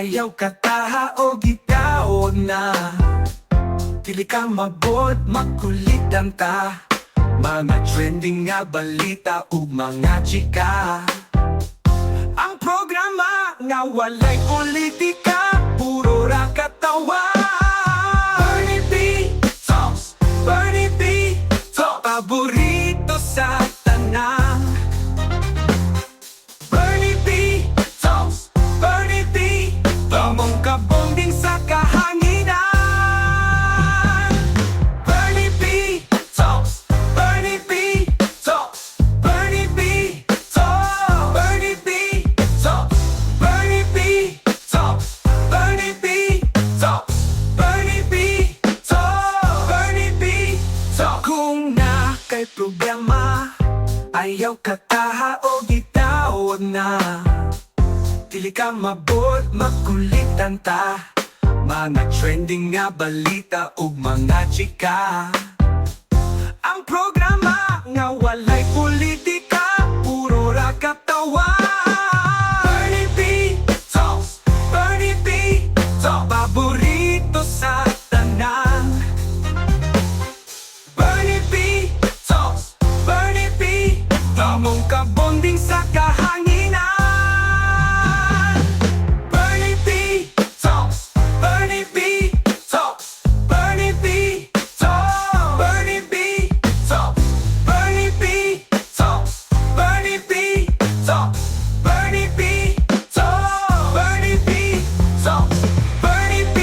Ayaw kataha o gitawag na. Dili ka mabot, makulitan ta. Mga trending nga balita ug mga chika. Ang programa nga walay politika, puro ra katawa. Bernie B Talks, Bernie B Talks, paborito sa tanan. Bernie B Talks, Bernie B, among kabonding sa kahanginan. Bernie B Talks, Bernie B Talks, Bernie B Talks, Bernie B Talks, Bernie B Talks, Bernie B Talks, Bernie B Talks, Bernie B Talks. Kung naa kay problema, ayaw kataha o gitawag na. Dili ka mabot, makulitan ta. Mga trending nga balita ug mga chika. Ang programa nga walay politika, puro ra katawa. Bernie B Talks, Bernie B Talks, paborito sa tanan. Bernie B Talks, Bernie B, among kabonding sa kahanginan. Bernie B Talks, Bernie B Talks, Bernie B Talks, Bernie B Talks, Bernie B Talks, Bernie B Talks, Bernie B Talks, Bernie B Talks, Bernie B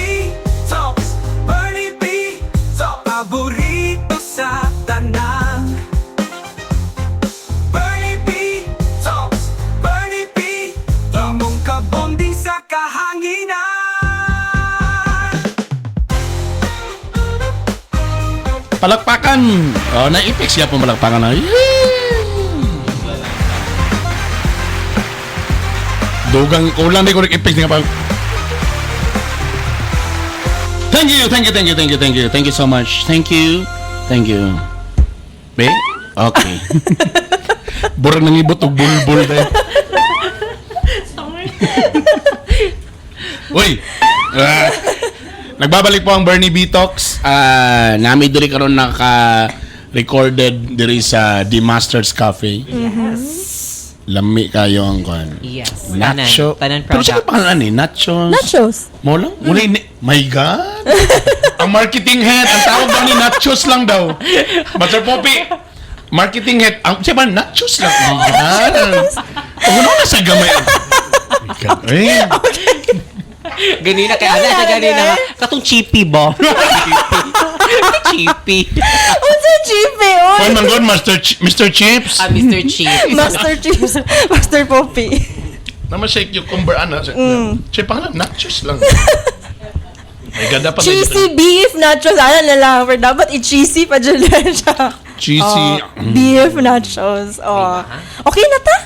Talks, Bernie B Talks, paborito sa tanan. Bernie B Talks, Bernie B, among kabonding sa kahanginan. Palakpakan! Oh, na-effect siya pong palakpakan na. Yay! Dugang kulang di ko rin-effect nga pang. Thank you, thank you, thank you, thank you, thank you. Thank you so much. Thank you. Thank you. Be? Okay. Burang nangibot og bulbul tayo. Sorry. Uy! Ah, nagbabalik po ang Bernie B Talks. Ah, nami diri karon naka-recorded diri sa The Masters Cafe. Yes. Lami kayo ang kuan. Yes. Nacho. Tanan, tanan Pero sa products. pangalan ni Nachos. Nachos. Mo lang? Mula ni. My God! Ang marketing head, ang tawag daw ni Nachos lang daw. Master Poppy, marketing head, ang siya ba, Nachos lang. My God! Ano na sa gamay? My God. Eh. Ganina kay ana siya ganina nga. Katong chippy ba? Chippy. Unsa chippy oy? Oh my God, Master Mr. Chips. Ah, Mr. Chips. Master Chips, Master Poppy. Naman siya cucumber, ano. Siya pangalan, Nachos lang. My God, dapat Cheesy beef nachos. Ano na lang. Pero dapat i-cheesy pa dyan lang siya. Cheesy. Oh, beef nachos. Oh. Okay na ta?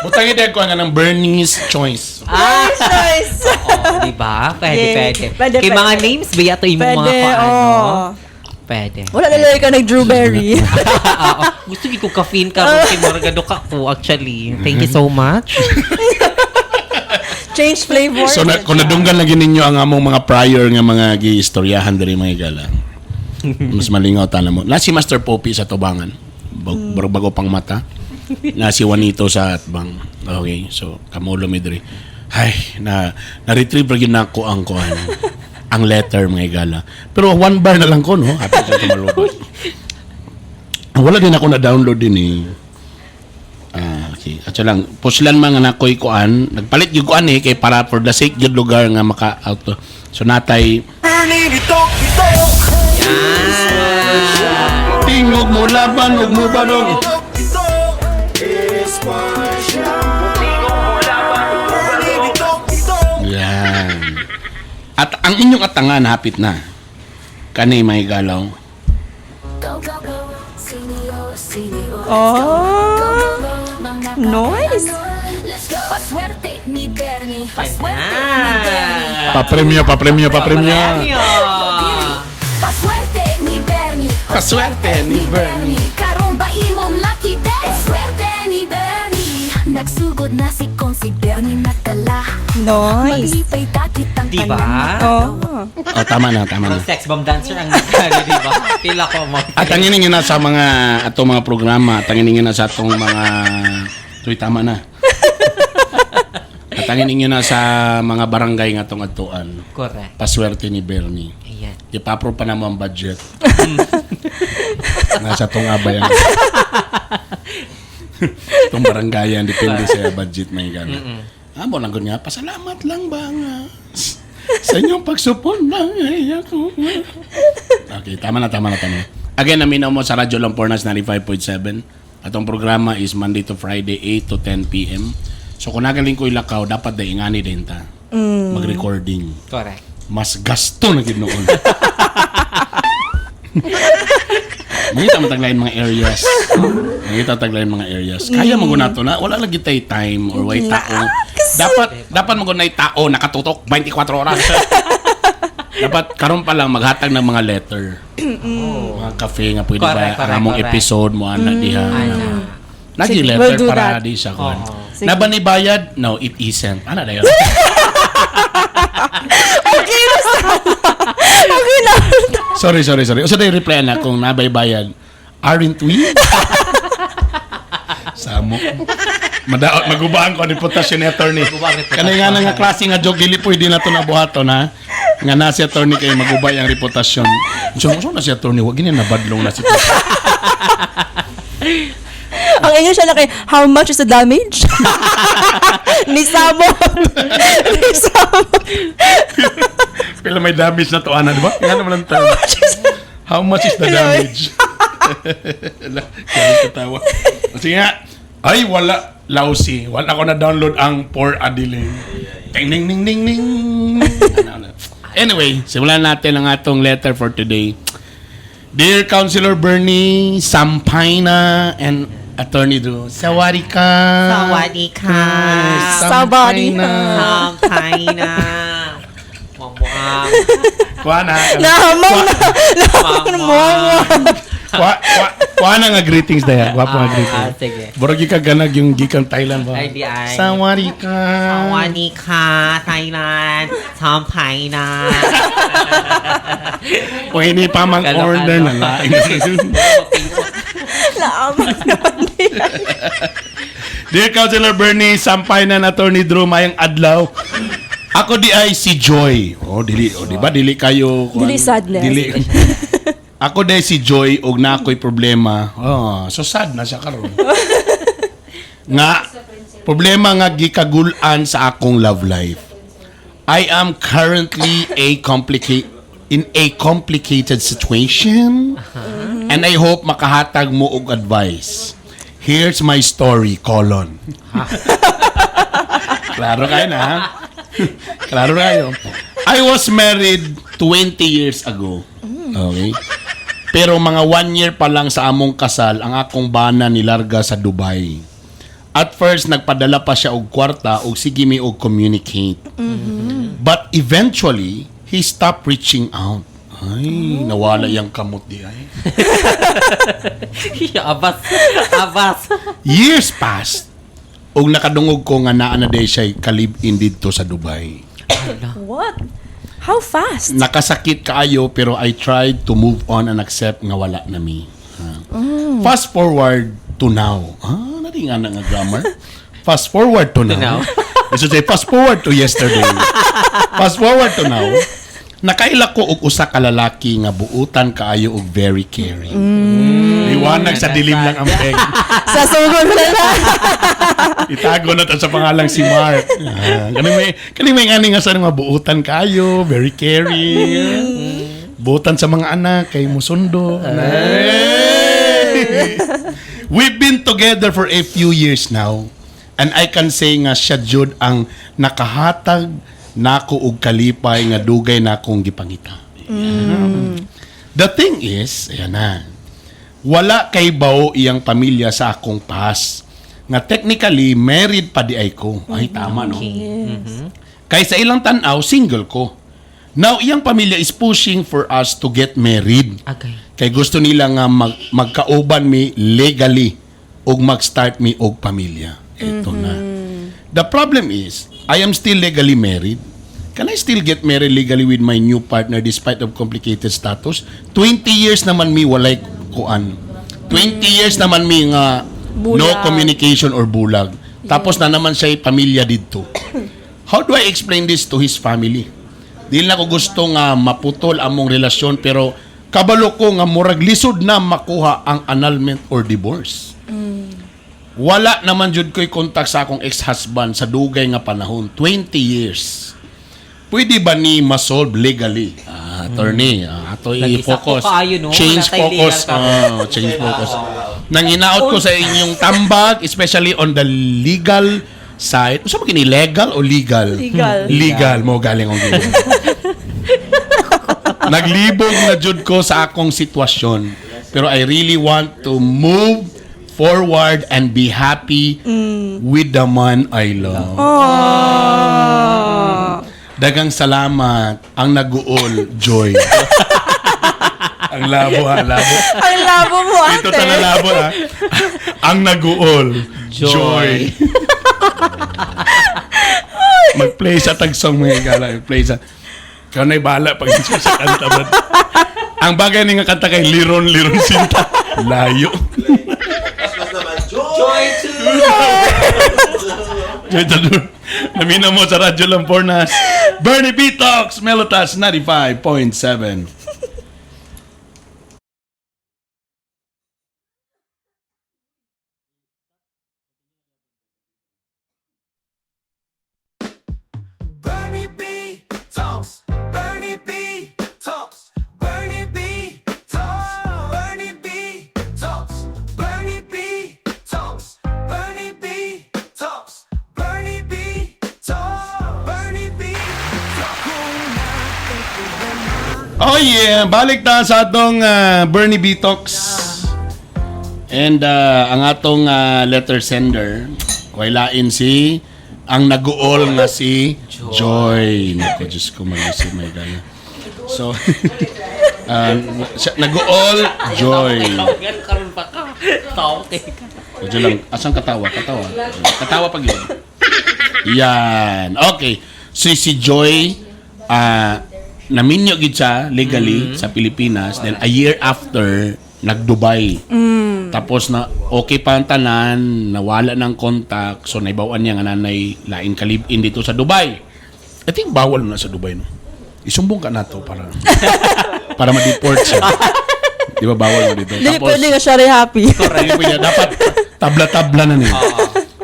Butangin din ko nga ng Bernie's Choice. Ah. Nice. Oh, di ba? Pwede, Yay. pwede. Pwede, Kay mga pwede. names ba yato imong mga Pwede, kuan, no? oh. Pwede. Wala na lang ka nag-drewberry. Oo. Gusto gid ko caffeine karon kay murag ka ko actually. Thank you so much. Change flavor. So na, kung nadunggan lagi ninyo ang among mga prior nga mga giistoryahan diri, mga gala. Mas malingaw tanan mo. Na si Master Poppy sa tubangan. Bago pang mata. Na si Juanito sa atbang. Okay, so kamulo mi diri. Ay, na na-retrieve ra gyud nako ang kuan. Ang letter, mga igala. Pero one bar na lang ko, no? Happy sa tumalubas. Wala din ako na-download din eh. Ah, okay. At so lang, puslan mga nakoy kuan, nagpalit gyud kuan eh kay para for the sake gyud lugar nga maka auto. So natay tingog mo laban ug mo banog. Yan. At ang inyong atangan hapit na. Kani may galaw. Oh. Nice. Paswerte ni Bernie, paswerte ni Bernie. Papremyo, papremyo, papremyo. Paswerte ni Bernie. Paswerte ni Bernie. Karon ba imong lucky day? Swerte ni Bernie. Nagsugod na si Kon si Bernie nagdala. Nice. Maglipay dati tang Diba? tanan. Oh. Oh, tama na, tama na. Parang sex bomb dancer ang nagkano, di ba? Pila ko mo. At ang iningin na sa mga atong mga programa, at ang iningin na sa atong mga. Tuy, tama na. At ang iningin na sa mga barangay nga atong adtuan. Correct. Paswerte ni Bernie. Ayan. Ipapro pa na mo ang budget. Nasa tong abayan. Itong barangayan, depende sa budget may gana. Amo lang gud nga, pasalamat lang ba nga sa inyong pagsupon lang ay ako. Okay, tama na, tama na, tama na. Again, naminaw mo sa Radyo Lampornas 95.7. Atong programa is Monday to Friday, 8 to 10 p.m. So kung nagaling ko ilakaw, dapat da ingani din ta. Mag-recording Correct. mas gasto na gid noon. Mangita mo taglain mga areas. Mangita taglain mga areas. Kaya mo nato na wala lagi tay time or way tao. Dapat dapat mo gunay tao nakatutok 24 oras. Dapat karon pa lang maghatag ng mga letter. Mga cafe nga pwede Correct, ba correct, among correct. episode mo ana diha. Ana. Nagi Sige, letter we'll do para that. di sa kuan. Oo. Sige. Na ba ni bayad? No, it isn't. Ana dayon. Okay na sana. Okay na. Sorry, sorry, sorry. Usa day reply na kung nabay bayad. Aren't we? Samo. Madaot magubaan ko ang reputasyon ni attorney. Maguba ang reputasyon. Kanay nga na nga klase nga joke dili pwede na to nabuhaton ha. Nga na si attorney kay magubay ang reputasyon. So, so na si attorney wag gini nabadlong na si Ang inyo siya na kay, how much is the damage? Ni Samot. Ni Samot. Pila may damage na to ana, di ba? Nga naman ang term. How much is the damage? Kaya katawa. Sige nga. Ay, wala. Lousy. Wala ko na-download ang Poor Adeline. Ding, ding, ding, ding, ding. Ano, ano. Anyway, simulan natin ang atong letter for today. Dear Councilor Bernie Sampaina and Attorney Drew, Sawari ka. Sawadi ka. Sawadee ka. Sampay na. Mamuang. Kuha na. Nahamang na. Nahamang mo. Kuha, kuha, kuha na nga greetings daya. Kuha po nga Ah, greetings. sige. Burag ka ganag yung gikan Thailand ba? Ay, di ay. Sawari ka. Sawadi ka, Thailand. Sampay na. O hindi pa mang Kalo-kalo. order na lain. Nahamang naman niya. Dear Councilor Bernie, sampay na na Attorney Drew mayang adlaw. Ako di ay si Joy. Oh, dili, oh, di ba dili kayo kuan- Dili sadness. Dili. Ako di ay si Joy og na ako'y problema. Oh, so sad na siya karon. Nga problema nga gikagul-an sa akong love life. I am currently a complicate in a complicated situation and I hope makahatag mo og advice. Here's my story, colon. Klaro kayo na, ha? Klaro kayo. I was married 20 years ago. Okay? Pero mga one year pa lang sa among kasal, ang akong bana nilarga sa Dubai. At first, nagpadala pa siya og kwarta og sige mi og communicate. But eventually, he stopped reaching out. Ay, nawala yung kamot di ay. Abas. Abas. Years passed, ug nakadungog ko nga naa na day siya kalib-in didto sa Dubai. What? How fast? Nakasakit kaayo pero I tried to move on and accept nga wala na mi. Ah. Fast forward to now. Ah, nari nga na nga grammar. Fast forward to now. now. I should say fast forward to yesterday. Fast forward to now. Nakaila ko og usa ka lalaki nga buutan kaayo og very caring. Liwanag sa dilim lang ang peg. Sa sugod na lang. Itago na ta sa pangalang si Mark. Ah, kani may ngani nga sa mga buutan kayo, very caring. Buutan sa mga anak kay musundo. Hey! We've been together for a few years now. And I can say nga siya jud ang nakahatag nako og kalipay nga dugay na akong gipangita. The thing is, ayan na, wala kay bao iyang pamilya sa akong past. Nga technically, married pa di ay ko. Ay, tama no? Yes. Kay sa ilang tanaw, single ko. Now, iyang pamilya is pushing for us to get married. Okay. Kay gusto nila nga magkauban mi legally ug mag-start mi og pamilya. Ito na. The problem is, I am still legally married. Can I still get married legally with my new partner despite of complicated status? 20 years naman mi walay kuan. 20 years naman mi nga no Bulag. communication or bulag. Tapos na naman siya pamilya didto. How do I explain this to his family? Dili na ko gusto nga maputol among relasyon, pero kabalo ko nga murag lisod na makuha ang annulment or divorce. Wala naman jud ko'y contact sa akong ex-husband sa dugay nga panahon, 20 years. Pwede ba ni masolve legally? Ah, attorney, ato Lagi i-focus. sakto kaayo, no? Change Wala tay focus. legal ka. Oh, change focus. Nanginaot ko sa inyong tambag, especially on the legal side. Unsa man kini, legal o legal? Legal. Legal mo galing og legal. Naglibog na jud ko sa akong sitwasyon. Pero I really want to move forward and be happy with the man I love. Oh. Dagang salamat, ang naguol, Joy. Ang labo ha, labo. Ang labo mo, ate. Ito talaga labo ha. Ang naguol, Joy. Joy. Mag-play sa tagsong, mga gala. Play sa... Ikaw na'y bahala pag sa kanta. Brad. Ang bagay ni nga kanta kay Liron Liron Sinta. Layo. Joy to Joy Tadur. Namina mo sa Radyo Lampornas. Bernie B. Talks, Melotas 95.7. Bernie B Talks. Bernie B Talks. Bernie B Talks. Bernie B Talks. Bernie B Talks. Bernie B Talks. Bernie B Talks. Bernie B Talks. Oh yeah, balik ta sa atong Bernie B. Talks. And ang atong letter sender, wailain si ang naguol nga si Joy. Nako, Diyos ko, mag-isip, my God. So, naguol, Joy. Karon pa ka. Tawag kay ka. Medyo lang, asang katawa? Katawa. Katawa pag yun. Yan. Okay. So, si Joy, naminyo gid siya legally sa Pilipinas. Then, a year after, nag-Dubai. Tapos na okay pa ang tanan, nawala ng contact. So, naibawan niya nga nanay lain kalib-in dito sa Dubai. I think bawal na sa Dubai, no? Isumbong ka na to para ma-deport siya. Di ba bawal mo dito? Dili pwede nga siya rin happy. Hindi pwede. Dapat tabla-tabla na niya.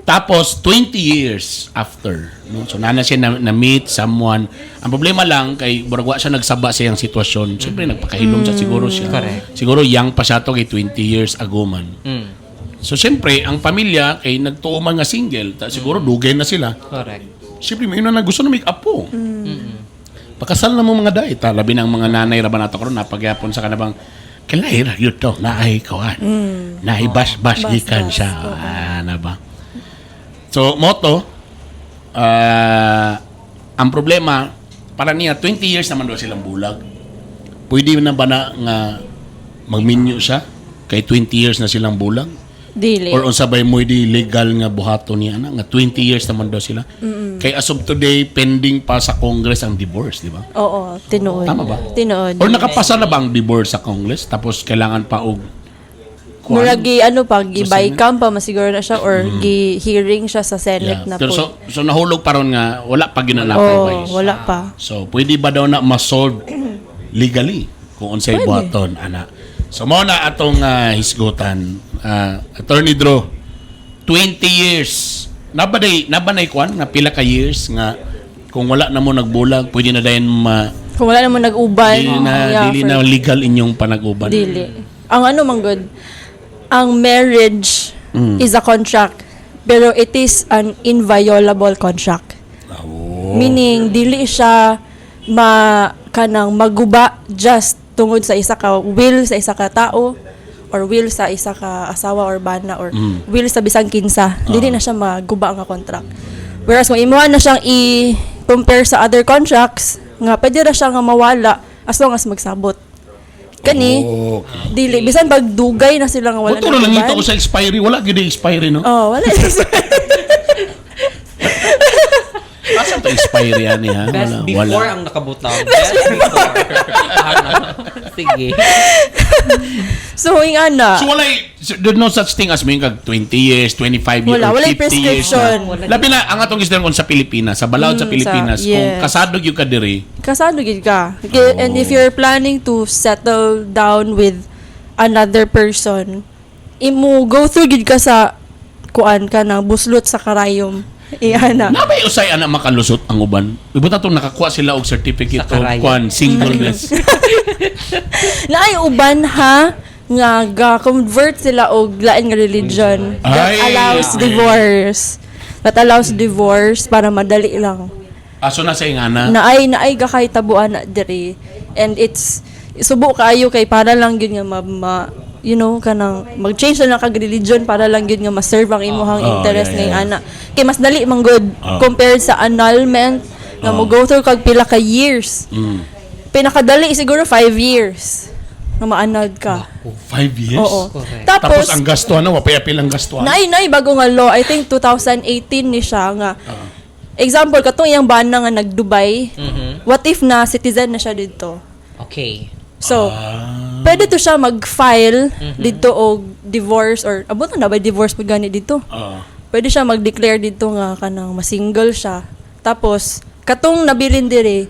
Tapos, 20 years after. No? So, nana siya na-meet someone. Ang problema lang, kay murag wa siya nagsaba sa iyang sitwasyon. Siyempre, nagpakahilom siya siguro siya. Correct. Siguro, young pa siya to kay 20 years ago man. So, siyempre, ang pamilya, kay nagtuo man nga single, siguro, dugay na sila. Correct. Siyempre, may na gusto na make up po. Pakasal na mo mga dait. Ha? Labi ng mga nanay ra ba nato karon napagyapon sa kanabang kilay ra gyud to naay kuan. Naay bash-bash gikan siya. Ah, na ba? So moto ang problema para niya 20 years naman daw silang bulag. Pwede na ba na nga magminyo siya kay 20 years na silang bulag? Dili. Or unsa bay mo di legal nga buhaton niya ana nga 20 years naman daw sila. Kay as of today pending pa sa Congress ang divorce, di ba? Oo, tinuod. Tama ba? Tinuod. Or nakapasa na ba ang divorce sa Congress tapos kailangan pa og kuan? Murag gi ano pa gi bycam pa masiguro na siya or gi hearing siya sa Senate Yeah. na Pero po. so nahulog pa ron nga wala pa gyud na Oh, na-approve. wala pa. So pwede ba daw na ma-solve legally kung unsay buhaton ana. So mao na atong hisgutan. Attorney Drew, 20 years. Nabaday kwan nga pila ka years nga kung wala na mo nagbulag, pwede na dayon ma Kung wala naman nag-uban, dili na yeah, dili na legal inyong panag-uban. Dili. Ang ano man good, ang marriage is a contract, pero it is an inviolable contract. Oh. Meaning dili siya ma kanang maguba just tungod sa isa ka will sa isa ka tao or will sa isa ka asawa or bana or will sa bisang kinsa. Dili na siya maguba nga contract. Whereas kung imuha na siyang i-compare sa other contracts, nga pwede ra siya nga mawala as long as magsabot. Kani, Okay. dili bisan pag dugay na sila nga wala Wala na lang nag-uban. ito ko sa expiry, wala gyud expiry no. Oh, wala. Asa expiry ani ha. Best Wala, before wala. ang nakabutang. Best before. Ano? Sige. So ingana. So walay so, there's no such thing as may kag 20 years, 25 years, Wala, or walay 50 years. prescription. Na. Labi na ang atong istorya kung sa Pilipinas, sa balaod sa Pilipinas, kung kasado gyud ka diri, Kasado gid ka. Okay, and if you're planning to settle down with another person, imo go through gid ka sa kuan ka ng buslot sa karayom. Iana. Nabay usay ana makalusot ang uban. Ibot atong nakakuha sila og certificate Sa of karayom. kuan singleness. Naay uban ha nga ga-convert sila og lain nga religion that Ay! allows divorce. That allows divorce para madali lang. Aso na sa ingana. Naay ga kay tabuan na diri and it's subo kaayo kay para lang gyud nga ma, kanang mag-change na lang kag religion para lang gyud nga ma-serve ang imuhang interest ngayong ana kay mas dali man gud compared sa annulment nga mo go through kag pila ka years. Pinakadali siguro 5 years nga ma-annulled ka. 5 years? Oo. Correct. Tapos, Tapos, ang gasto ano, wapay apil ang gasto. Naay bago nga law, I think 2018 ni siya nga. Example, katong iyang bana nga nag-Dubai, what if na citizen na siya dito? So, pwede to siya mag-file dito og divorce or abot na ba divorce pud gani dito? Pwede siya mag-declare dito nga kanang masingle siya. Tapos katong nabilin dire,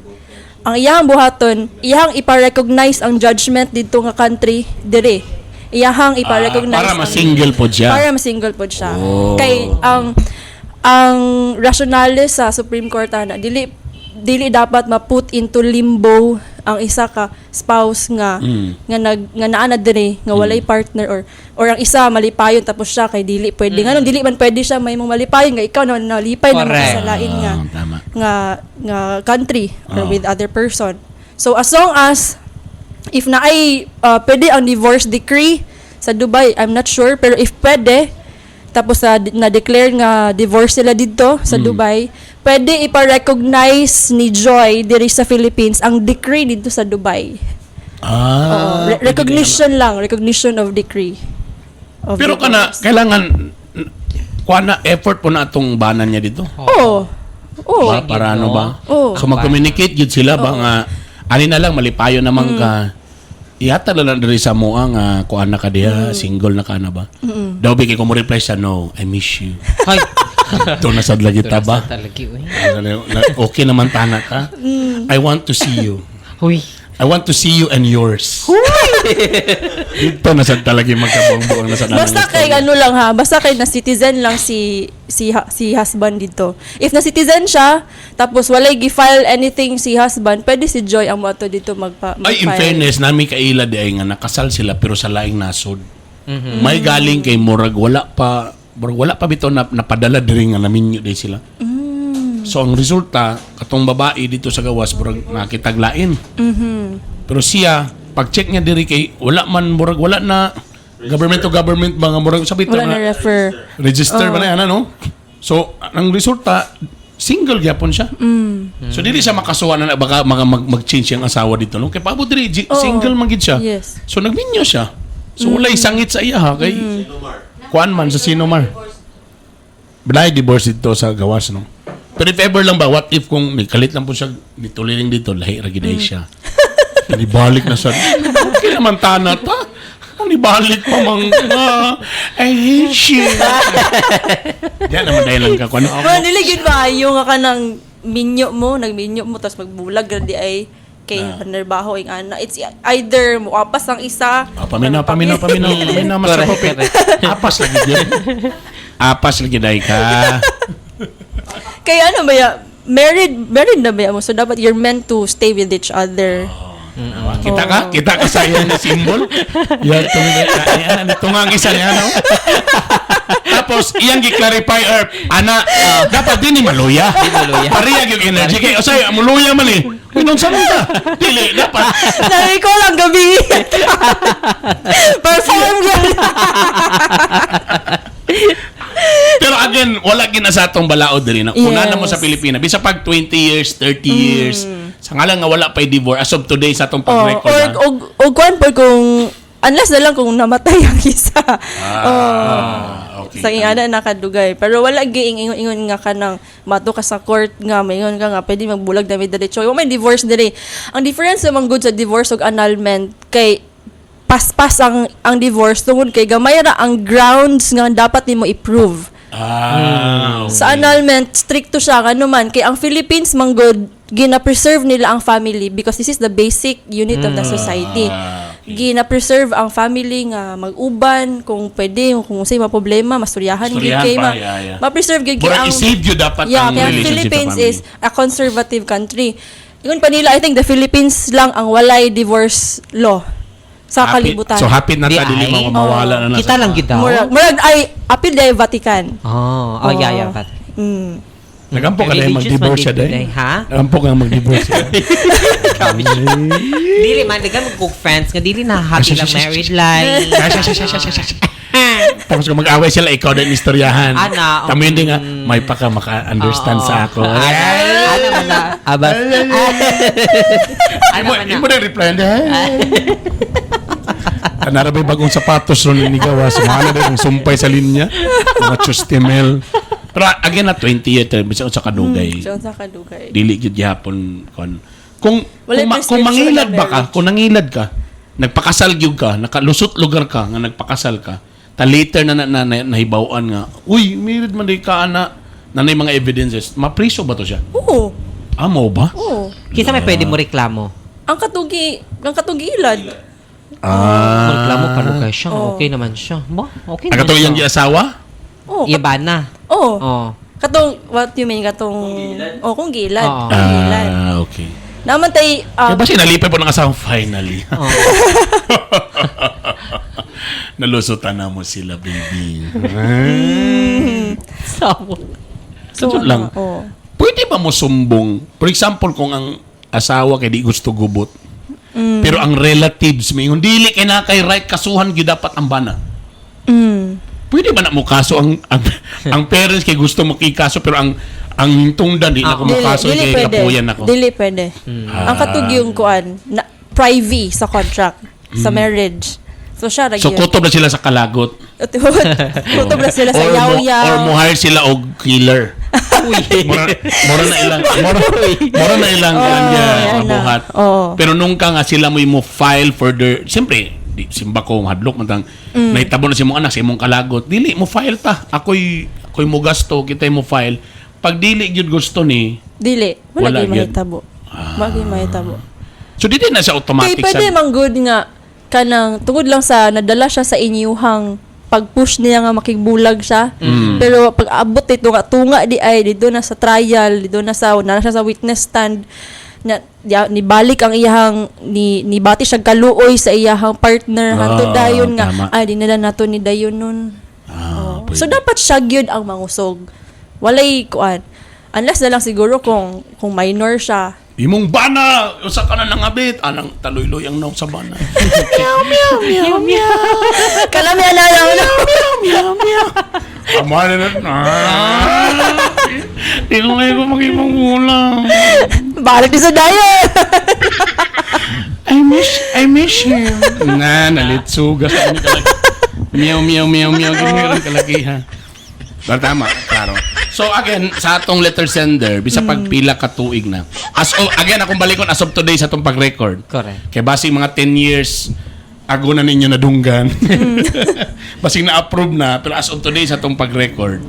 ang iyang buhaton, iyang ipa-recognize ang judgment dito nga country dire. Iyahang ipa-recognize Para ma-single po siya. Para ma-single po siya. Oh. Kay ang rationale sa Supreme Court ana, dili dili dapat ma-put into limbo ang isa ka spouse nga nga nag nga naa na diri nga walay partner or ang isa malipayon tapos siya kay dili pwede, nganong dili man pwede siya may mong malipayon nga ikaw na nalipay na sa lain nga Ah, tama. nga nga country or with other person. So as long as if naay pwede ang divorce decree sa Dubai, I'm not sure, pero if pwede tapos sa na-declare nga divorce sila dito sa Dubai, pwede ipa-recognize ni Joy diri sa Philippines ang decree dito sa Dubai. Oo, Pwede recognition lang, recognition of decree. Of Pero kana divorce. kailangan kuha na effort po na atong banan niya dito. Oo. Oo. Ba, para ano ba? Oo. So mag-communicate gyud sila ba nga ani na lang malipayo naman ka. Ihatag na lang diri sa moa nga kuan na ka diha, single na ka na ba? Daw bi kay ko mo reply siya, "No, I miss you." Ay. Ito na sad lagi ta ba? Talaga, uy. Okay naman tana ka. I want to see you. Uy. I want to see you and yours. Dito na sad talaga yung magkabuong-buong na sa Basta kay ano lang ha, basta kay na citizen lang si husband dito. If na citizen siya, tapos walay gi-file anything si husband, pwede si Joy ang moadto dito magpa Ay, in mag-file. fairness, nami kaila di ay nga nakasal sila pero sa laing nasod. May galing kay murag wala pa bitaw na napadala diri nga naminyo di sila. So ang resulta, katong babae dito sa gawas murag nakitaglain. Pero siya, pag check niya diri kay wala man, murag wala na government to government ba nga murag sabi Wala na refer. Register ba na yan, ano? So, ang resulta, single gyapon siya. So, dili siya makasuha na baka mag-change yung asawa dito. No? Kay paabot diri, single man gid siya. So, nagminyo siya. So, walay sangit sa iya ha. Kay, kuan man sa Sinomar. Balay divorce dito sa gawas, no? Pero if ever lang ba, what if kung nikalit lang po siya, nituliling dito, lahi ra gid ay siya. Nibalik na siya. Okay naman tana ta. Ang nibalik pa mang, I hate you. Diyan naman dahil lang ka. Kung ano, Well, dili gyud maayo nga kanang minyo mo, nagminyo mo tapos magbulag ra di ay kay nerbaho ing ana. It's either muapas ang isa. Ah, paminaw, paminaw, paminaw, paminaw, Master Correct, Pope. Apas lagi yun. Apas lagi dahil ka. Kay ano ba ya? Married, married na ba ya mo? So dapat you're meant to stay with each other. Kita ka? Kita ka sa iyong symbol? Yan, tumingin. Ito nga ang isa niya, no? Tapos, iyang gi-clarify, ana, dapat din ni maluya. Di maluya. Pareha yung energy. Kaya, osay, muluya man eh. Uy, nung saan ka? Dili, dapat. Na-recall ang gabi. Perform yun. Pero again, wala gina sa atong balaod diri na. Una na mo sa Pilipinas, bisa pag 20 years, 30 years, sa nga lang nga wala pa'y divorce as of today sa atong Oh, pag-record. or og kuan po kung unless na lang kung namatay ang isa. Ah, Okay. Sa ingana nakadugay. Pero wala giingon-ingon nga kanang mato ka sa court nga maingon ka nga pwede magbulag na may diretso. Wa may divorce diri. Ang difference sa good sa divorce ug annulment kay paspas ang divorce tungod kay gamay ra ang grounds nga dapat nimo i-prove. Ah, okay. Sa annulment, stricto siya ngano man kay ang Philippines manggod gina-preserve nila ang family because this is the basic unit of the society. Ah, okay. Gina-preserve ang family nga mag-uban kung pwede, kung unsay mga problema masturyahan gyud Istoryahan kay pa, ma, yeah. ma-preserve gyud kay Murag ang i-save yun dapat yeah, ang kaya relationship sa Philippines family. is a conservative country. Ingon pa nila, I think the Philippines lang ang walay divorce law sa kalibutan. So happy na Di ta dili ay. mawala na na Kita sa- lang gyud daw. Murag ay apil day Vatican. Oh, yeah, but Nagampo ka dahil Religious mag-divorce siya man dahil. dito, day, ha? Nagampo ka mag-divorce siya. Dili man daghan mag friends nga dili na happy lang married life. Tapos kung mag-away sila, ikaw din istoryahan. Ana, Tamo yun din nga, may pa ka maka-understand sa ako. Ana, ana man na. Abas. Ana Imo, man na. imo na reply. Kanara ba'y bagong sapatos ron ni gawas? Mga na kung sumpay sa linya. Mga chustimel. Pero again na 20 years, bisan sa kadugay. Diyan sa kadugay. Dili gyud gihapon kon. Kung Walay kung, kung prescription mangilad na ba ka, marriage. kung nangilad ka, nagpakasal gyud ka, nakalusot lugar ka nga nagpakasal ka, ta later na, na, na, nahibaw-an nga, uy, married man di ka ana, na nay mga evidences, mapriso ba to siya? Oo. Amo ba? Oo. Kinsa may pwede mo reklamo? Ang katugilad. Ah. Mo reklamo pa lugay siya. Okay naman siya. Ba? Okay Ang naman katong siya. iyang giasawa? Oo. Iba na. Oo. Oh. Katong what you mean katong oh kung gilad. Oo. Kung gilad. Ah, okay. Naman tay Kaya ba siya nalipay po ng asawa? Finally. Oh. Nalusutan na mo sila, baby. Sawa. So, Ano lang. Oo. Pwede ba mo sumbong? For example, kung ang asawa kay di gusto gubot, pero ang relatives may dili kay na kay right kasuhan gyud dapat ang bana. Pwede ba na mo kaso ang parents kay gusto mo kikaso pero ang tungdan di na ko mo kaso dili kay pwede. kapuyan ako. Dili pwede. Ang katug yung kuan na privy sa contract sa marriage. So siya ra So gyud. kutob na sila sa kalagot. Kutob na sila sa Or mo, yaw-yaw. or mo hire sila og killer. Mura na ilang Oh, oh, niya, yan na. mabuhat. Oo. Pero nung ka nga sila mo file further, siyempre, di, simba ko hadlok man tang naitabo na si mong anak sa imong kalagot. Dili mo file ta. Ako'y mo gasto, kita'y mo file. Pag dili gyud gusto ni, Dili, Wala wala gyud gyud. mahitabo. Wala gyud mahitabo. So dili na siya Kay automatic pwede sa man good nga kanang tungod lang sa nadala siya sa inyuhang pag-push niya nga makigbulag siya. Pero pag abot dito nga tunga di ay dito na sa trial, dito na siya sa witness stand na ya, nibalik ang iyahang ni nibati siya kaluoy sa iyahang partner hantod Ah, dayon nga tama. ay di nila nato ni dayon nun. Ah, Oo. pwede. So dapat siya gyud ang mangusog. Walay kuan. Unless na lang siguro kung minor siya. Imong bana, usa ka na nangabit, anang taluyloy ang naong sa bana. Kalami alala mo na. Meow, meow. Ama na na. Di ko ngayon ko magibang ulam. Balik ni sa dayon. I miss him. Na, nalitsuga sa kanya kalagi. Meow, meow, meow, meow. Ganyan lang kalagi, ha? Pero tama, klaro. So again, sa atong letter sender, bisa pagpila ka tuig na. As of, again, akong balikon as of today sa atong pag-record. Correct. Kay basing mga 10 years ago na ninyo nadunggan. Basing na-approve na, pero as of today sa atong pag-record,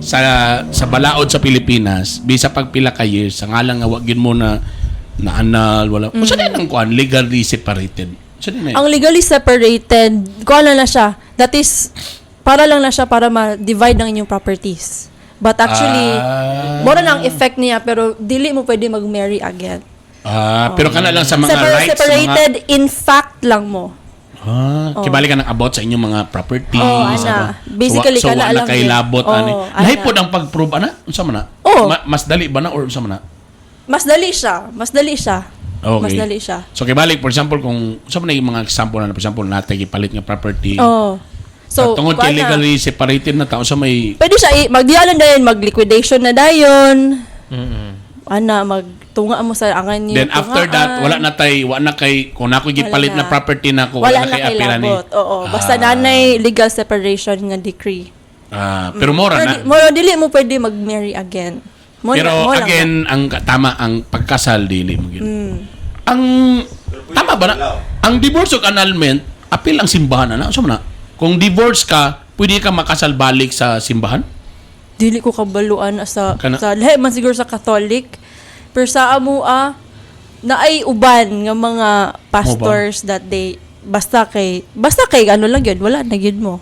sa balaod sa Pilipinas, bisa pagpila ka years, sa ngalang nga wa gyud mo na na anal, wala. Mm. Usa din ang kuan, legally separated. Usa din na yun? Ang legally separated, kuan lang na siya. That is, para lang na siya para ma-divide ang inyong properties. But actually, mura na ang effect niya, pero dili mo pwede mag-marry again. Ah, pero kana lang sa mga rights, Separated in fact lang mo. Mga, ah, kibali ka ng about sa inyong mga properties. Oh, ana. Ano. Basically, so, kana wa na lang kay yun. labot Oh, ani. ana. Lahi pod ang pag-prove ana? Unsa man na? Oh. Mas dali ba na or unsa man na? Mas dali siya. Mas dali siya. Okay. Mas dali siya. So kibalik for example kung unsa man na yung mga example na for example natay gipalit nga property. Oh. So, So, tungod kay kuan na. legally separated na tao sa may Pwede siya, magdialan dayon, mag-liquidation na dayon. Ana, magtunga mo sa angan niyo. Then after that wala na tay wa na kay kung nako gipalit Wala na property nako Wala, na kay kay apila ni. labot. Oo. Basta Ah. nanay legal separation nga decree. Ah, pero mora Pero na. mo dili mo pwede mag-marry again. Mo Pero na, mo lang again, ang tama ang pagkasal dili mo gyud. Ang tama ba na? Ang divorce ug annulment, apil ang simbahan na. Unsa man na? Kung divorce ka, pwede ka makasal balik sa simbahan? Dili ko kabaluan sa Kana- sa lahi man siguro sa Catholic. Pero sa amoa naay uban nga mga pastors that they basta kay ano lang yun, wala na gyud mo.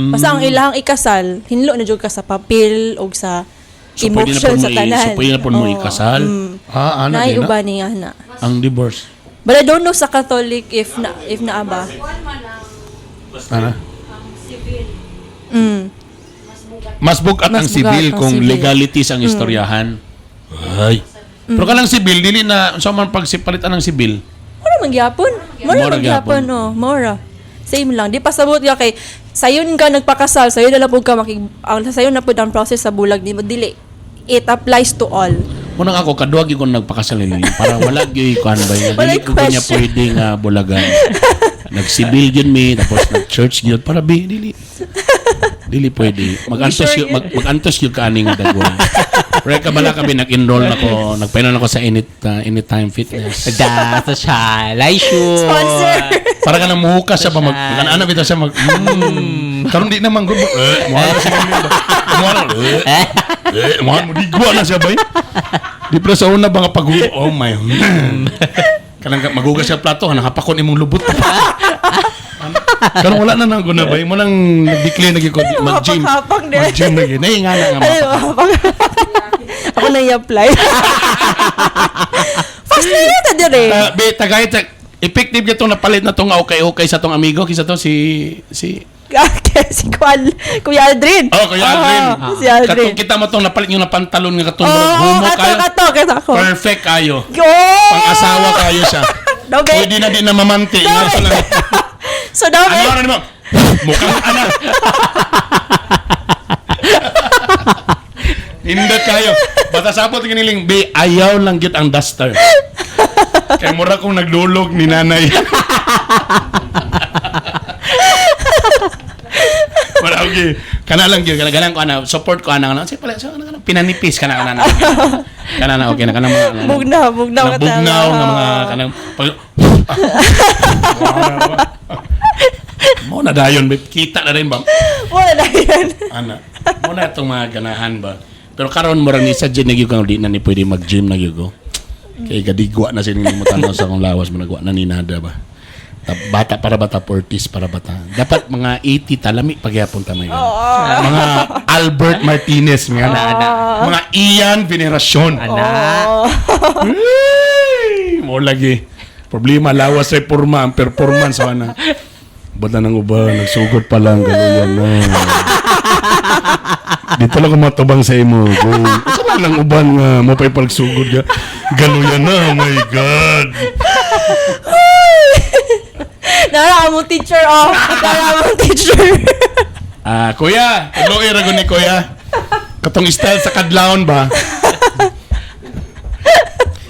Basta ang ilahang ikasal, hinlo na jud ka sa papel og sa So pwede na emotion po mo sa tanan. so pwede na po mo Oo. ikasal. Ah, ano Naay din na? uban niya na. Ang divorce. But I don't know sa Catholic if naa ba. Ano? Mas bugat Mas ang sibil bugat ang kung sibil. Mm. legalities ang istoryahan. Ay. Pero kanang sibil dili na unsa man pagsipalitan ng sibil. Mura man gyapon. Mura Mura man gyapon, gyapon. no. Mura. Same lang. Di pasabot ka kay sayon ka nagpakasal, sayon na lang pud ka makig ang sayon na pud ang process sa bulag nimo dili. It applies to all. Munang ako kaduha gyud ko nagpakasal nila para wala gyud kuan ba yun. Walay Dili ko niya question. pwede nga bulagan. Nagsibil gyud mi tapos nag-church gyud para bi dili. Dili pwede. Magantos Sure yun, magantos yun ka ani nga dagway. Pero kabala kami nag-enroll na ko, nagpainon ako sa Anytime Fitness. Da, social. Ay, sure. Sponsor. Para ka nang muhukas siya pa mag ano bitaw siya mag karon di naman gud eh mo na siya ganyan ba mo na eh eh mo mo digwa na siya bay di pero sa una ba nga pag oh my kanang magugas siya plato nakapakon imong lubot. Karon wala na nang guna bay mo nang nag-declare na gyud ko mag-gym Hapak-hapak din. mag-gym na gyud nay nga na nga Ano, ako na i-apply. Fast na ta dire. Be tagay ta effective gyud tong napalit na tong okay okay sa tong amigo kisa to si si Okay, si Kuan, Kuya Aldrin. Oh, Kuya Aldrin. Oo, si Aldrin. Katong kita mo tong napalit yung napantalon nga katong Oo, murag humo kato, kayo. kato, kato ako. Perfect kayo. Oh! Pang-asawa kayo siya. Dobe. Pwede na din na mamanti. Nga sa lang. So, dami. Ano ano mo? Mukhang anak. Indot kayo. Basta sapot kiniling, be, ayaw lang git ang duster. Kay mura kong naglulog ni nanay. Wala, okay. Kana lang gyud, kana ganang ko ana, support ko ana ana. Sige pala, so, kana kana pinanipis kana kana. Kana na okay na kana mga Bugnaw, bugnaw kanang ka talaga. bugnaw nga mga kanang pag Mo na dayon, babe. Kita na rin ba? Wala na yan. Ana. Mo na itong mga ganahan ba? Pero karon mo ni sa gym nagyug kang di na ni pwede mag-gym na gyud ko. Kay gadigwa na sining mo tanaw sa akong lawas mo nagwa na ni nada ba. Bata para bata 40s para bata. Dapat mga 80 talami pagyapon ta may. Mga Albert Martinez mga Ana. Mga Ian Veneracion. Ana. Ay, mo lagi. Problema lawas reforma ang performance ana. Bata nang uba nagsugod pa lang galuyan na. Dito lang ko matubang sa imo. Kung isa man lang uban nga mo pa'y pagsugod ka. Galuyan na, oh my God. Nara among teacher, oh. Nara among teacher. Ah, kuya, tuloy ra ni kuya. Katong style sa kadlawon ba?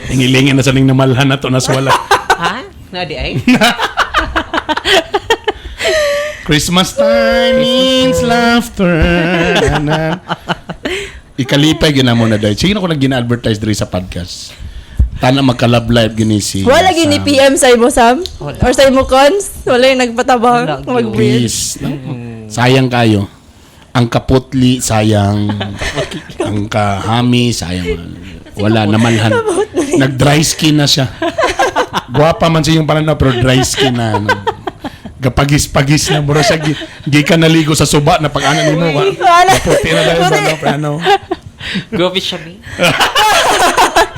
Ingilingin na sa ning namalhan na to nas wala. Ha? Na di ay? Christmas time means laughter. Ana. Ikalipay gina mo na dahil. Sige na ko lang gina-advertise diri sa podcast. Tana magka-love life gini si Wala gini Sam. PM sa imo, Sam? Wala. Or sa imo, Cons? Wala yung nagpatabang Wala, gyud. mag-bridge. Please. No? Sayang kayo. Ang kaputli, sayang. Ang kahami, sayang. Wala, namalhan. Nag-dry skin na siya. Guwapa man siya yung pananaw, pero dry skin na. Ano. Gapagis-pagis na. Mura siya, gi ka naligo sa suba na pag-ana nimo. Uy, wala. Maputi na dahil sa ano, plano. Grabe siya, mi.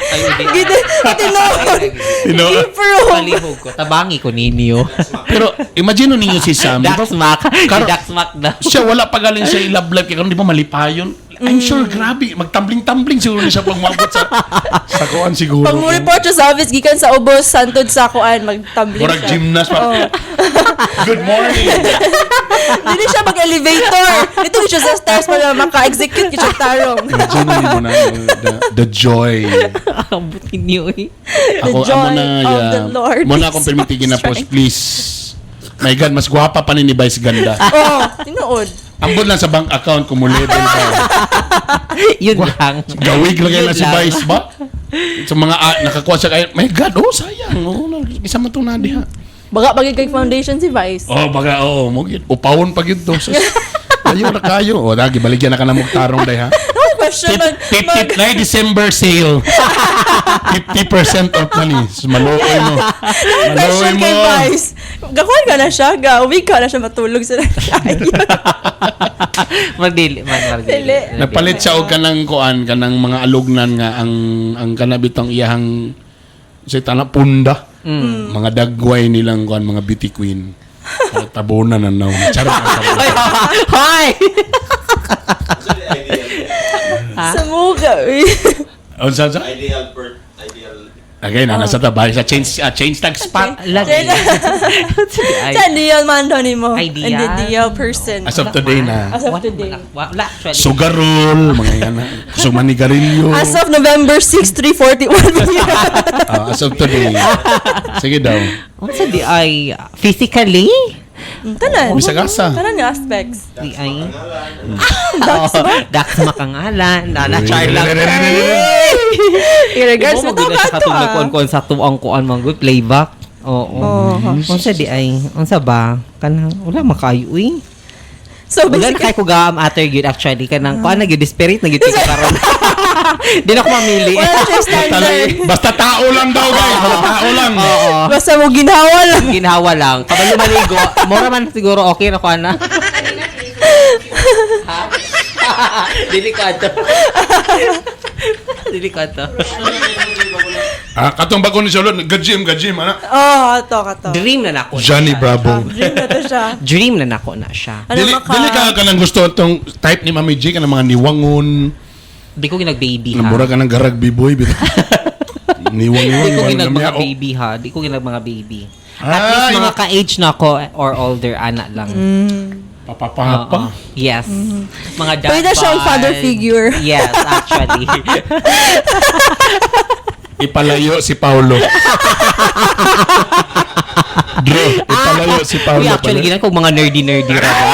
Ay, udi. Gito, tinuod. Tinuod. Improve. Palihog ko. Tabangi ko ninyo. Pero imagine ninyo si Sam. Di ba, Daxmack. Daxmack daw. Siya wala pa galing sa love life kaya karon di ba malipayon. I'm sure grabe magtambling-tambling siguro ni siya pag moabot sa sa kuan siguro. Pag mo report siya sa office, gikan sa ubos, santod sa kuan, magtumbling Murag siya. gymnast pa. Oo. Good morning. Dili siya mag-elevator. Dito siya sa stairs para maka-execute siya tarong. Imagine mo na the joy. Ambot ninyo eh. The Ako joy amo na of yeah. the Lord Mo na is akong permitigin my na post strength. please. My God, mas gwapa pa ni Vice Ganda. Oh, tinuod. Ambot lang sa bank account kung mo level ba. Yun lang. Gawig lagay Yun na si lang. Vice ba? Sa mga nakakuha siya kay, my God, oh sayang. Oh, isa man tong nadi ha. Baga pagig kay foundation si Vice. Oh, baga oh, mo gid. Upawon pa gid to. Sus. Ayo na kayo. Oh, lagi baligyan na ka na mong tarong day ha. No question Tip, mag, tip, mag, tip na December sale. 50% off na ni. Sus, Maluoy mo. no question Maluoy kay mo. Vice. Gakuan ka na siya, gawig ka na siya matulog sa Magdili man, magdili. Dili. Napalit siya og kanang kuan kanang mga alugnan nga ang kanabitong iyahang sa tana punda. Mga dagway nilang kuan mga beauty queen. Para tabunan na naw. Charot ang tabunan. Hoy! Sa muka. uy. Unsa sa? Ideal birth, ideal. Okay, na nasa tabay sa change change tag spot. Lagi. Sige, ay. Sa ideal man daw nimo. Ideal? And the ideal person. As of today na. As of Wala today. man ako. Wala actually. Sugarol, mga yan. Gusto manigarilyo. As of November 6, 3:41 p.m. Ah, as of today. Sige daw. Unsa di ay physically? Tanan. Bisag asa. Tanan nga aspects. Di ay. Dax ba? Dax makangalan. Nana char lang. In regards Imo mo to magud na siya ka to katong ah. nagkuan-kuan sa tuang kuan man good playback. Oo. Oo. Unsa di ay? Unsa ba? Kanang wala makayo uy. So Wala na basically, kay ko gaam ater gyud actually kanang kuan na gyud desperate na gyud ko karon. Di na ko mamili. wala na siya standard. Basta tao lang daw, guys. Basta tao lang. Oo. Basta mo ginawa lang. Ginhawa lang. Kabalo maligo. Mura man siguro okay na kuan na. Ha? Dili ko ato. Dili ko ato. Ah, katong bago ni Solo, gajim, gajim, ana. Oh, ato kato. Dream na nako. na Johnny siya. Bravo. Dream na to siya. Dream na nako na siya. Ano Dili, maka... dili ka ka nang gusto itong type ni Mami G, ka ng mga niwangon, Di ko ginag baby ha. nabura ka ng garag biboy. Niwang-niwang. Di ko niwang ginag na mga miya. baby ha. Di ko ginag mga baby. At Ah, least mga yung- ka-age na ako or older ana lang. Papapapa. Oo. Yes. Mga dad Pwede siyang bod. father figure. Yes, actually. Ipalayo si Paolo. Drew, ipalayo si Paolo. Uy, actually, pala. ginan ko mga nerdy-nerdy ra ba?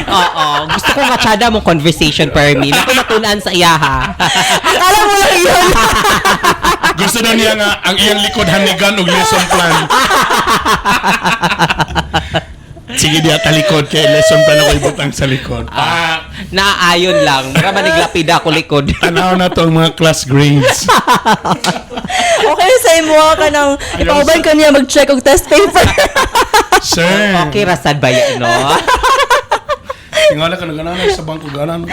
Oo. Gusto ko nga tsada mong conversation per me. Naku, matunan sa iya ha. Akala mo lang yun. Gusto na niya nga ang iyang likod hanigan og lesson plan. Sige diya talikod kay lesson plan ako ibutang sa likod. Ah, Naaayon lang. Mura ba naglapida ako likod? tanaw na to ang mga class grades. Okay sa imo ka nang ipauban ka niya mag-check og test paper. Sir. Okay, rasad ba yan, no? Tingala ka nagananan sa bangko ganan.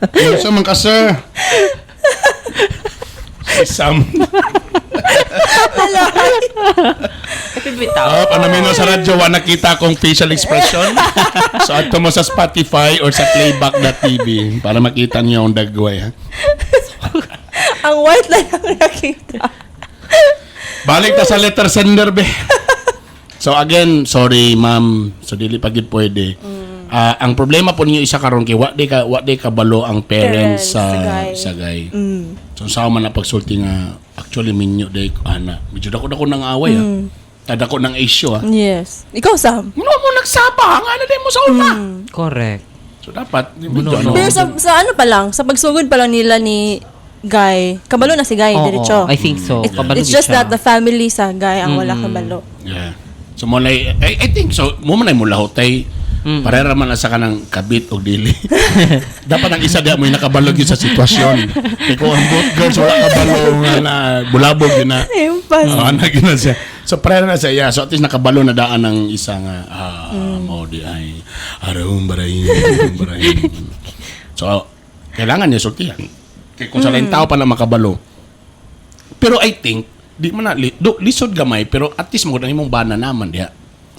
Ano sa man ka sir? Si Sam. Ito bitaw. Oh, panamino sa radyo, wa nakita akong facial expression. So, adto mo sa Spotify or sa playback.tv para makita niyo ang dagway. Ha? Ang white lang ang nakita. Balik ta sa letter sender, be. So again, sorry ma'am. So dili pa gid pwede. Ah, ang problema po ninyo isa karon kay wa di ka balo ang parents Parents, sa sa guy. sa guy. So sa man na pagsulti nga actually minyo day ana. Medyo dako dako ng away ah. Dako ng issue ah. Yes. Ikaw, Sam. Ano mo nagsaba ang ano din mo sa una. Correct. So dapat medyo ano. Pero sa ano pa lang, sa pagsugod pa lang nila ni Guy, kabalo na si Guy, Oo, diretso. I think so. Kabalo It's gid just siya. that the family sa Guy ang wala kabalo. Yeah. So mo na I think so mo man ay mulahotay. Parera man asa ka ng kabit o dili. Dapat ang isa diya mo yung nakabalog yun sa sitwasyon. Kaya kung ang both girls wala kabalo nga na bulabog yun na. Impas. Oo, anak yun na siya. So parera na siya. Yeah. So at least nakabalo na daan ang isa nga mo di ay arum baray arum baray. So kailangan niya sultihan. Kaya kung sa laing tao pa na makabalo. Pero I think di man na lisod gamay pero at least mo na imong bana naman diha.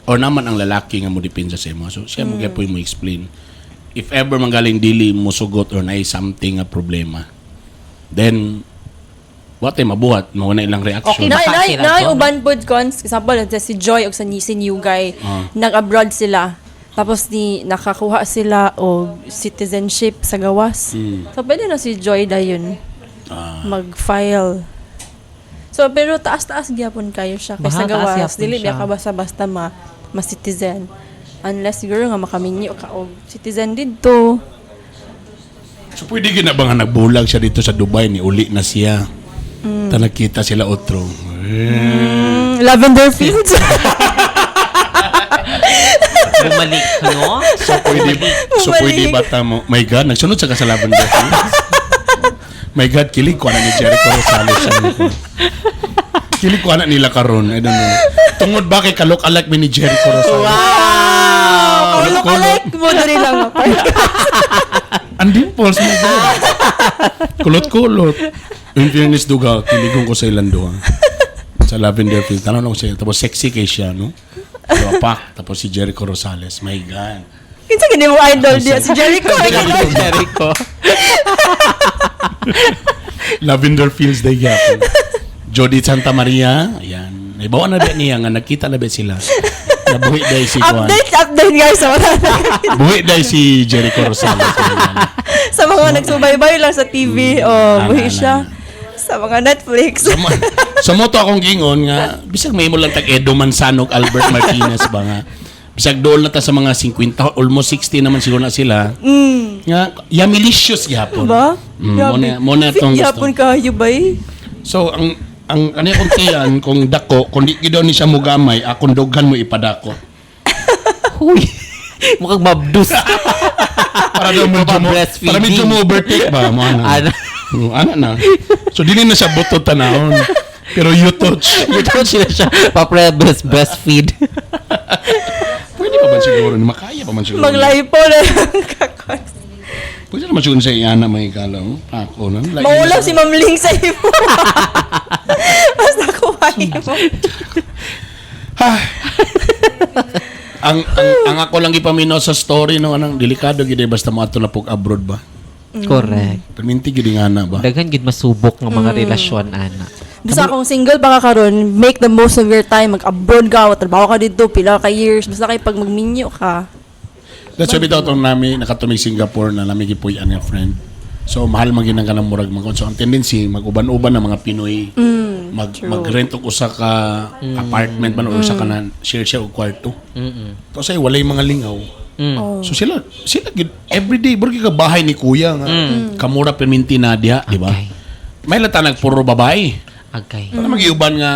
Or naman ang lalaki nga mo depensa sa imo. So siya mo gyapon mo explain. If ever manggaling dili mo sugot or naay something nga problema, then what ay mabuhat mo na ilang reaction. Okay Na, Baka na, sila na, to, no? uban pod cons. Example, si Joy o sa si new guy, nag-abroad sila. Tapos ni nakakuha sila og citizenship sa gawas. So pwede na si Joy dayon mag-file. So pero taas-taas gyapon kayo siya kay Baha, sa taas gawas gyapon dili siya. biya ka basta-basta ma ma-citizen. Unless siguro nga makaminyo ka og citizen didto. So pwede gina ba nga nagbulag siya dito sa Dubai ni uli na siya. Ta nagkita sila otro. Eh. Lavender Fields. Bumalik, no? So pwede Bumalik. ba ta mo? My God, nagsunod sa kasalaban ba? My God, kilig ko na ni Jericho Rosales. Kilig ko na nila karon. I don't know. Tungod ba kay kalok-alak mi ni Jericho Rosales? Wow! Look-alike mo diri lang. Ang dimples mo ba? Kulot-kulot. In fairness, duga, kiligon ko sa ilang duha. Sa Lavender Field. Tanong ko siya. Tapos sexy kay siya, no? So, pak. Tapos si Jericho Rosales. My God. Kinsa gani mo idol diya si Jericho. Jericho. Lavender Fields day gyapon. Jody Santa Maria. Ayan. Ibawa na ba niya nga nagkita na ba sila. Nabuhi day si Juan. Update, update guys sa mga Buhi day si Jericho Rosales. sa mga nagsubaybay lang sa TV. Oh, Ana, buhi ana, siya. ana. Sa mga Netflix. Sa mo to akong gingon nga bisag may mo lang tag Edo Manzano ug Albert Martinez ba nga. Bisag dool na ta sa mga 50, almost 60 naman siguro na sila. Nga yamilicious gyapon. Ba? Mo na Fit tong gusto. gyapon kayo bay. So ang ano akong tiyan kung dako kung di gyud daw ni siya mugamay akong dughan mo ipadako. Huy. Mukhang mabdus. Para daw medyo mo, Breastfeeding. para medyo mo overtake ba mo ana. Ana. Ana na. So dili na siya buto tanawon. Pero you touch. Ito sila siya. Papre breastfeed. Pwede pa ba siguro? Makaya pa man siguro. Maglipo na lang kakon. Pwede naman siguro sa iana may kalaw. Ako na. Lain Maulaw na. si Ma'am Ling sa imo. Basta kuhain mo. Ang ako lang gipaminaw sa story no anang delikado gid eh, basta mo ato na pug abroad ba. Correct. Perminti gid nga na ba. Daghan gid masubok nga mga relasyon ana. Basta kung single ba ka karon, make the most of your time. Mag-abroad ka, trabaho ka dito, pila ka years. Basta kay pag magminyo ka. That's why bitaw tong nami nakatumig Singapore na nami gipuy-an nga friend. So mahal man ginang kanang murag mga so ang tendency mag-uban-uban ng mga Pinoy mag-rent og usa ka apartment man or usa ka na share share og kwarto. Tapos ay walay mga lingaw. Oh. So sila sila gid everyday burgi ka bahay ni kuya nga kamura perminti na diha, di ba? Okay. May lata nagpuro babae. Agay. Para magiuban nga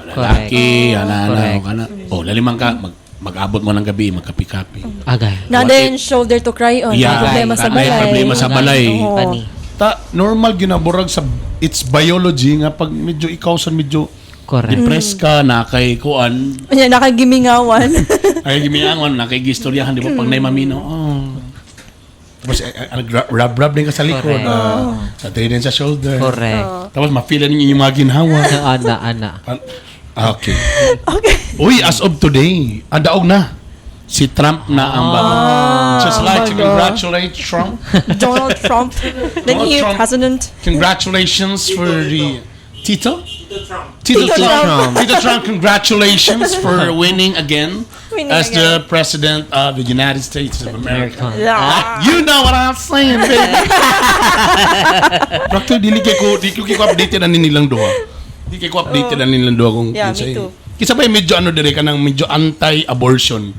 lalaki, ana ana Correct. kana. Oh, laliman ka mag-abot mo ng gabi, magkapi-kapi. Agay. Na then shoulder to cry on. Yeah. May problema sa May balay. problema sa balay. Oo. Pani. Ta normal ginaburag sa it's biology nga pag medyo ikaw sa medyo Correct. depressed ka na kay kuan Unya, nakagimingawan. ay gimiangon na kay gistoryahan di ba pag nay mamino oh. Tapos rub rub din ka sa likod, Correct. sa din sa shoulder. Correct. Tapos ma-feel na ninyo yung mga ginhawa. Ana ana. Okay. Okay. Uy, as of today, ang daog na. Si Trump na ang bago. Just like to bago. congratulate Trump. Donald Trump, the Donald new Trump. president. Congratulations for the Tito? Tito, Tito Trump. Trump. Tito Trump, congratulations for winning again Winning as again. the president of the United States of America. Yeah. You know what I'm saying, baby. Doctor, dili kay ko, di ko kay ko updated ani nilang duha. Di kay ko updated ani nilang duha kung Yeah, kung me sa- too. Kisa ba yung medyo ano dire kanang medyo anti-abortion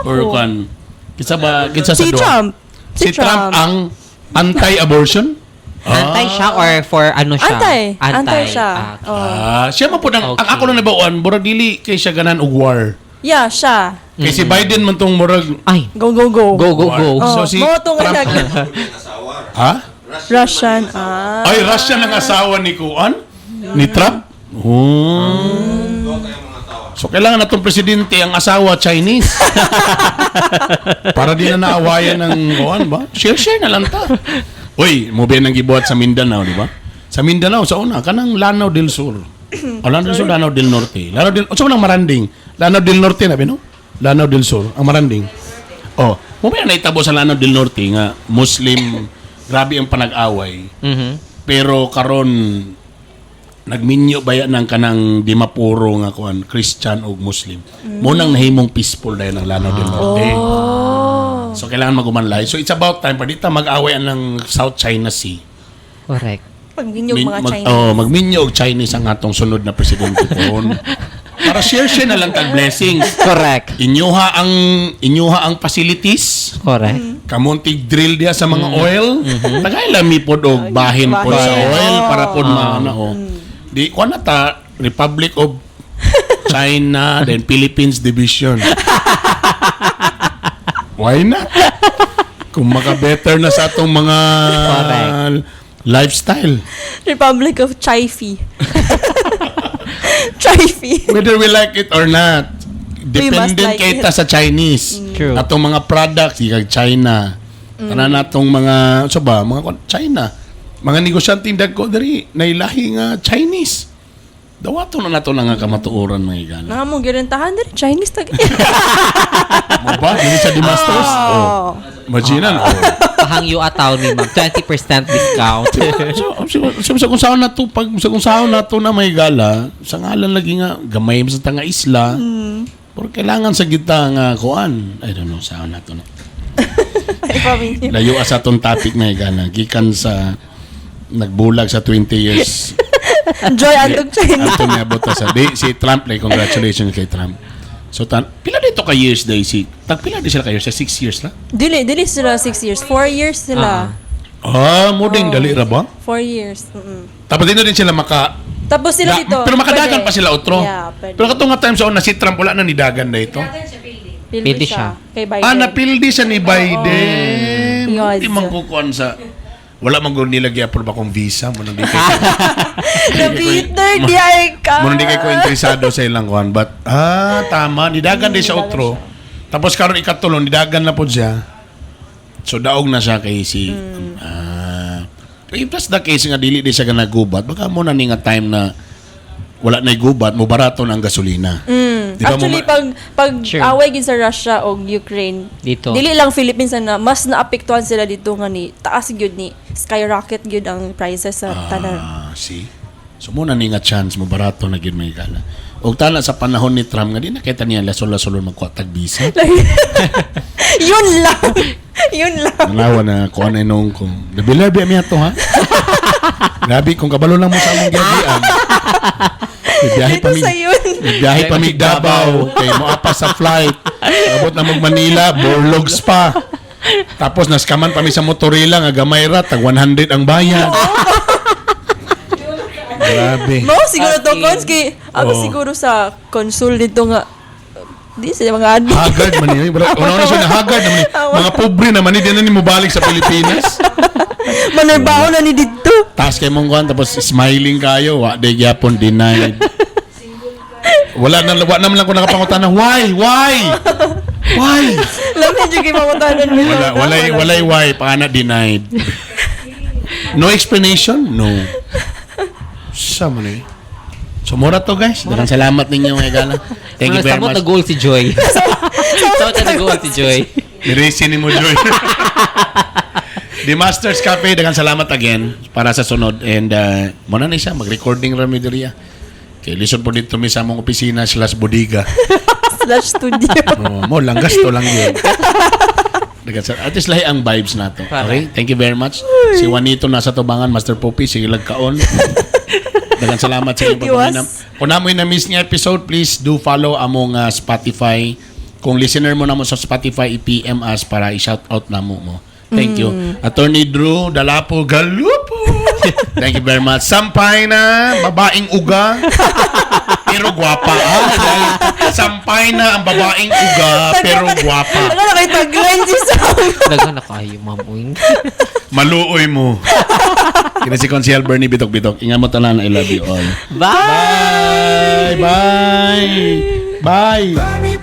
or kan kisa ba kinsa sa Si duha? Trump. Si Trump ang anti-abortion? Anti siya or for ano siya? Antay. Antay siya. Ah, Oh. Ah, siya man po ang Okay. ako lang nabawaan, murag dili kay siya ganan og war. Yeah, siya. Kay si Biden man tong murag Ay. Go, go, go. Go go war. go. Oh, So si mo to nga Trump, ha? Russian. Ah. Ay, Russian ang asawa ni Kuan? Ni Trump? Oh. So kailangan na tong presidente ang asawa Chinese. Para di na naawayan ng kuan ba? Share share na lang ta. Uy, mo ba nang gibuhat sa Mindanao, di ba? Sa Mindanao sa una kanang Lanao del Sur. O Lanao del Sur, Lanao del Norte. Lanao del Unsa man ang Maranding? Lanao del Norte na ba no? Lanao del Sur, ang Maranding. Oh, mo ba naitabo sa Lanao del Norte nga Muslim grabe ang panag-away. Pero karon nagminyo baya ng kanang di mapuro nga kuan Christian ug Muslim. Mo nang nahimong peaceful dahil ang Lanao del Norte. So kailangan magumanlay. So it's about time pa dito mag-away ang ng South China Sea. Correct. Pag mga Chinese. Oh, magminyo og Chinese ang atong sunod na presidente kon. Para share-share na lang tag blessings. Correct. Inyuha ang facilities. Correct. Kamuntig drill diya sa mga oil. Tagay lami pod og bahin pod sa Bahin. oil para pod maana oh. Di kuan na ta Republic of China, then Philippines Division. Why not? Kung maka-better na sa atong mga Correct. lifestyle. Republic of Chaifi. Chaifi. Whether we like it or not, We must dependent like kay it. ta sa Chinese. True. Atong mga products gikan China. Tanan natong mga so ba, mga China. Mga negosyante dagko diri nailahi nga Chinese. Dawato na nato na nga kamatuoran, mga igala. Nga mong girentahan diri Chinese tag. Mo ba dili sa Dimasters? Oh. Imagine oh. Pahangyo ataw ni ma'am. 20% discount. So, sa kung saan na to, pag sa kung saan na to na may gala, sa ngalan lagi nga gamay sa tanga isla. Pero kailangan sa kita nga kuan. I don't know saan na to na. Ay, paminyo. Layo sa atong topic na igala gikan sa nagbulag sa 20 years. Joy antog China. Ato niya buta sa di si Trump like congratulations kay Trump. So pila dito ka years day si tag pila di sila kayo sa 6 years la? Dili, dili sila 6 years. 4 years sila. Ah, mo ding dali ra ba? 4 years. Tapos di na din sila maka Tapos sila dito. pero makadagan pwede. pa sila otro. Yeah, pwede. Pero katong nga time sa una si Trump wala na nidagan na ito. Pildi Pildi siya. siya. Kay Biden. Ah, napildi siya ni Biden. Yes. Di man kukuan sa wala man gud nila gi-approve akong visa mo nang di kay The Peter, di ay ka. mo nang di kay ko interesado sa ilang kuan, but ah, tama, nidagan din siya Nidagan otro. Tapos karon ikatulo nidagan na pod siya. So daog na siya kay si ah, if that's the case nga dili di siya ganagubat, baka mo na ni nga time na wala na gubat mo barato na ang gasolina. Di ba mo Actually, pag pag Sure. away gid sa Russia o Ukraine, Dito. dili lang Philippines na mas naapektuhan sila dito nga ni taas gyud ni skyrocket gyud ang prices sa tanan. Ah, see? So mo na ni nga chance mo barato na gyud may gala. Og tala sa panahon ni Trump nga di nakita niya lasol-lasol magkuha tag visa. Yun lang. Yun lang. Nanawa na kuan ay noong ko. Nabilar biya mi ato ha. Grabe kung kabalo lang mo sa among giagian. Biyahe pa Dito mi. sa yun. Biyahe pa mi Davao kay moapa sa flight. Abot na mag Manila, Borlogs pa. Tapos naskaman pa mi sa motorela nga gamay ra tag 100 ang bayad. Grabe. Mao siguro to As in. cons kay ako Oo. siguro sa consul dito nga di sila mga admin. Haggard man yun. Wala, una siya na haggard naman ni. Mga pobre naman ni, di na ni mobalik sa Pilipinas. Manarbaho na ni dito. Taas kay mong kuwan, tapos smiling kayo, wa di gyapon denied. Wala na, wa naman lang ko nakapangutan na, why? Why? Why? Lamin jud kay mamutanan mo. Wala, walay, walay why, paana denied. No explanation? No. Sa man eh. So, mura to, guys. Daghang salamat ninyo mga gala. Thank you very Samot much. na goal si Joy. Samot na goal si Joy. Nirisi ni mo, Joy. The Masters Cafe, daghang salamat again para sa sunod. And muna na siya, mag-recording ra mi diri ah. Kay lisod po dito mi sa among opisina/bodega. Slash studio. Oh, mo lang gasto lang yun. At least lahi ang vibes nato. Okay? Thank you very much. Si Juanito nasa tubangan, Master Poppy, sige lagkaon. Daghang salamat sa inyong Iwas. pagpaminam. Kung namoy na-miss nga episode, please do follow among Spotify. Kung listener mo namo sa Spotify, i-PM us para i-shout out namo mo. Thank you. Attorney Drew Dalapo Galupo. Thank you very much. Sampay na, babaeng uga. Pero gwapa. Ah, sampay na ang babaeng uga, pero gwapa. Ano na kay tagline si Sam? Daghan na kayo, ma'am Wing. Maluoy mo. Kina si Consiel Bernie Bitok-Bitok. Ingat mo tanan. I love you all. Bye! Bye! Bye! Bye! Bernie.